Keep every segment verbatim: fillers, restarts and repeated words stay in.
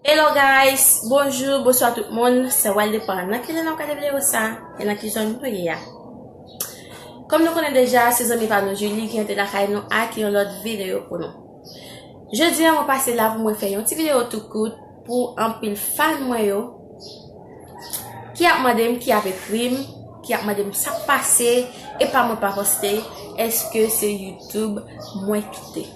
Hello guys, bonjou, bonswa tout moun. Sa va depann nan ki lè n ap gade videyo sa e nan ki zòn nou ye a. Kòm nou konnen deja, se zanmi pa nou Julie ki antre lakay nou ak yon lòt videyo pou nou. Jodi a, mwen pase la pou mwen fè yon ti videyo tou kout pou anpil fan mwen yo ki ap mande m, ki ap ekri m, ki ap mande m sa k pase, e pa mwen pa poste, èske se YouTube mwen kite?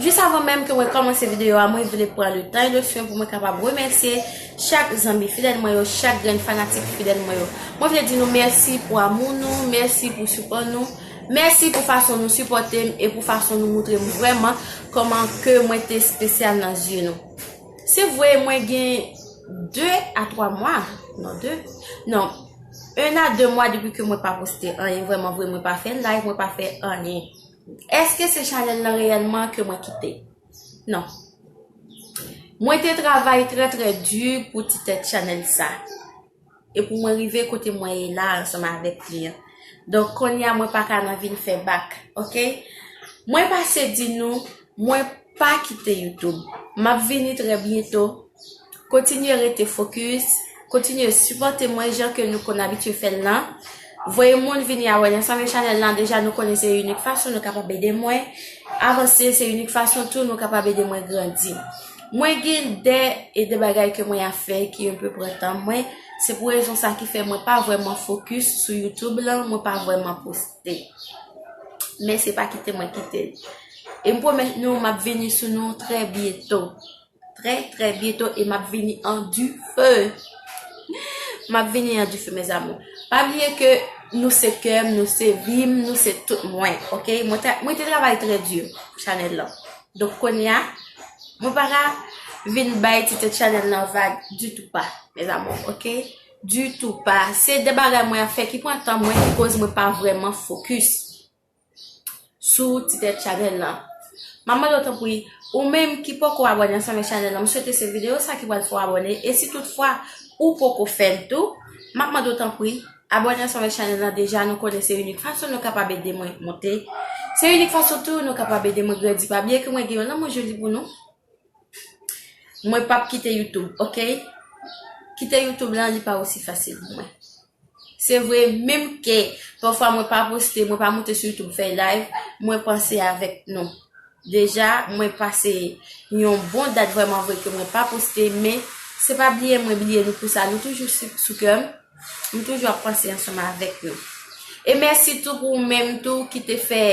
Jis avan menm ke mwen kòmanse videyo a, mwen vle pran le tan e le swen pou mwen kapab remèsye chak zanmi fidèl mwen yo, chak grenn fanatik fidèl mwen yo. Mwen vle di nou mèsi pou amou nou, mèsi pou sipò nou, mèsi pou fason nou sipòte m e pou fason nou moutre m vrèman kòman ke mwen te espesyal nan zye nou. Se vre, mwen gen de a twa mwa, non, de, non, un a de mwa depi ke mwen pa poste anyen, vrèman vre, mwen pa fè live, mwen pa fè anyen. Èske se chanèl lan reyèlman ke mwen kite? Non. Mwen te travay trè, trè di pou ti tèt chanèl sa. E pou mwen rive kote mwen ye la ansanm avèk li an. Donk, kounye a, mwen pa ka nan vin fè bak, oke? Mwen pase di nou, mwen pa kite YouTube. M ap vini trè byento. Kontinye rete fokis, kontinye sipòte mwen jan ke nou konn abitye fè l lan. Voye moun vini abòne ansanm ak chanèl lan, deja nou konnen se inik fason nou kapab ede mwen avanse, se inik fason tou nou kapab ede mwen grandi. Mwen gen de, e de bagay ke mwen ap fè ki enpe pran tan mwen, se pou rezon sa ki fè mwen pa vrèman fokis sou YouTube lan, mwen pa vrèman poste. Men se pa kite mwen kite l. E m pwomèt nou, m ap vini sou nou trè byento. Trè, trè byento e m ap vini an dife. M ap vini an dife, mes amours. Pa bliye ke nou se kè m, nou se vi m, nou se tout mwen, oke? Mwen te, mwen te travay trè di pou chanèl lan. Donk, kounye a, mwen pa ka vin bay ti tèt chanèl lan vag ditou pa, mes amours, oke? Ditou pa. Se de bagay mwen ap fè ki pran tan mwen, ki koz mwen pa vrèman fokis sou ti tèt chanèl lan. M ap mande w tanpri, ou menm ki poko abòne ansanm ak chanèl lan, m swete se videyo sa ki pral fè w abòne. E si toutfwa ou poko fè l tou, m ap mande w tanpri, abòne ansanm ak chanèl lan deja, nou konnen se inik fason nou kapab ede mwen monte. Se inik fason tou nou kapab ede mwen grandi. Pa bliye ke mwen gen yon lanmou Julie pou nou. Mwen p ap kite YouTube, oke? Kite YouTube lan, li pa osi fasil pou mwen. Se vre, menm ke pafwa mwen pa poste, mwen pa moute sou YouTube fè live, mwen panse avèk nou. Deja, mwen pase yon bon dat vrèman vre ke mwen pa poste, men se pa bliye mwen bliye nou pou sa. Nou toujou sou, sou kè m. M toujou ap panse ansanm avèk nou. E mèsi tou pou ou menm tou ki te fè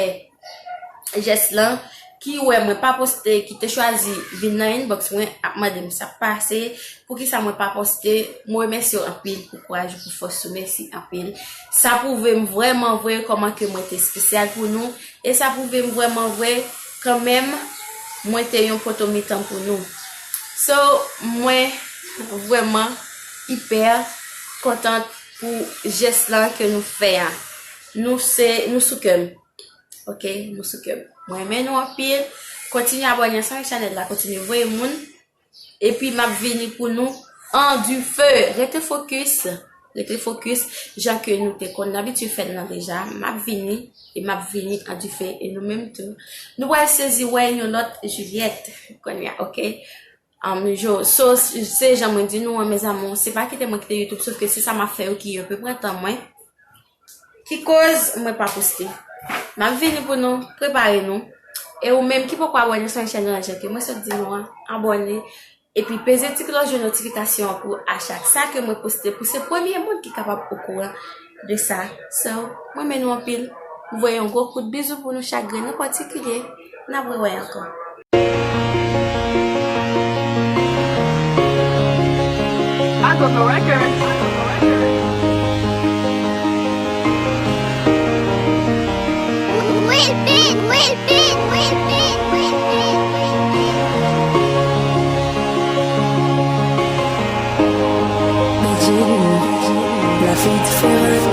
jès lan, ki wè mwen pa poste, ki te chwazi vin nan inbox mwen, ap mande m sa k pase, poukisa mwen pa poste. Mwen remèsye w anpil pou kouraj ou, pou fòs ou, mèsi anpil. Sa pwouve m vrèman vre kòman ke mwen te espesyal pou nou, e sa pwouve m vrèman vre kanmenm mwen te yon poto mitan pou nou. So, mwen vrèman ipè kontan pou jès lan ke nou fè a. Nou se, nou sou kè m. Oke, nou sou kè m. Mwen renmen nou anpil. Kontinye abòne ansanm ak chanèl la, kontinye voye moun. Epi m ap vini pou nou an dife. Rete fokis. Rete fokis. Jan ke nou te konn abitye fè l nan deja. M ap vini. E m ap vini an dife. E nou menm tou. Nou pral sezi wè yon lòt Juliette. Kounye a, oke? Um, jo, so, se jan mwen di nou an, mes amours, se pa kite mwen kite YouTube, sof ke se sa m ap fè yo ki enpe pran tan mwen. Ki koz mwen pa poste. M ap vini pou nou, prepare nou. E ou menm ki poko abòne sou chèn nan, jan ke mwen sot di nou an, abòne. Epi peze ti klòch de notifikasyon an pou a chak sa ke mwen poste, pou se premye moun ki kapab okouran de sa. So, mwen renmen nou anpil. M voye yon gwo kout bizou pou nou chak grenn an patikilye. N ap rewè ankò. Medjin, lavi diferan.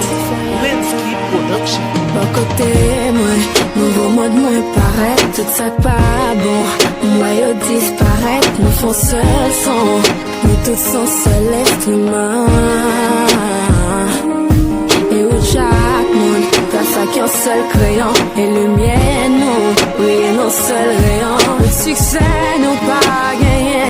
Lensky Production. Bò kote mwen, nouvo mond mwen parèt, tout sa k pa bon, m wè yo disparèt, nou fè yon sèl son, nou tout se yon sèl enstriman. E ou chak moun, tras ak yon sèl kreyon, e limyè nou briye nan sèl reyon. Tout siksè nou pa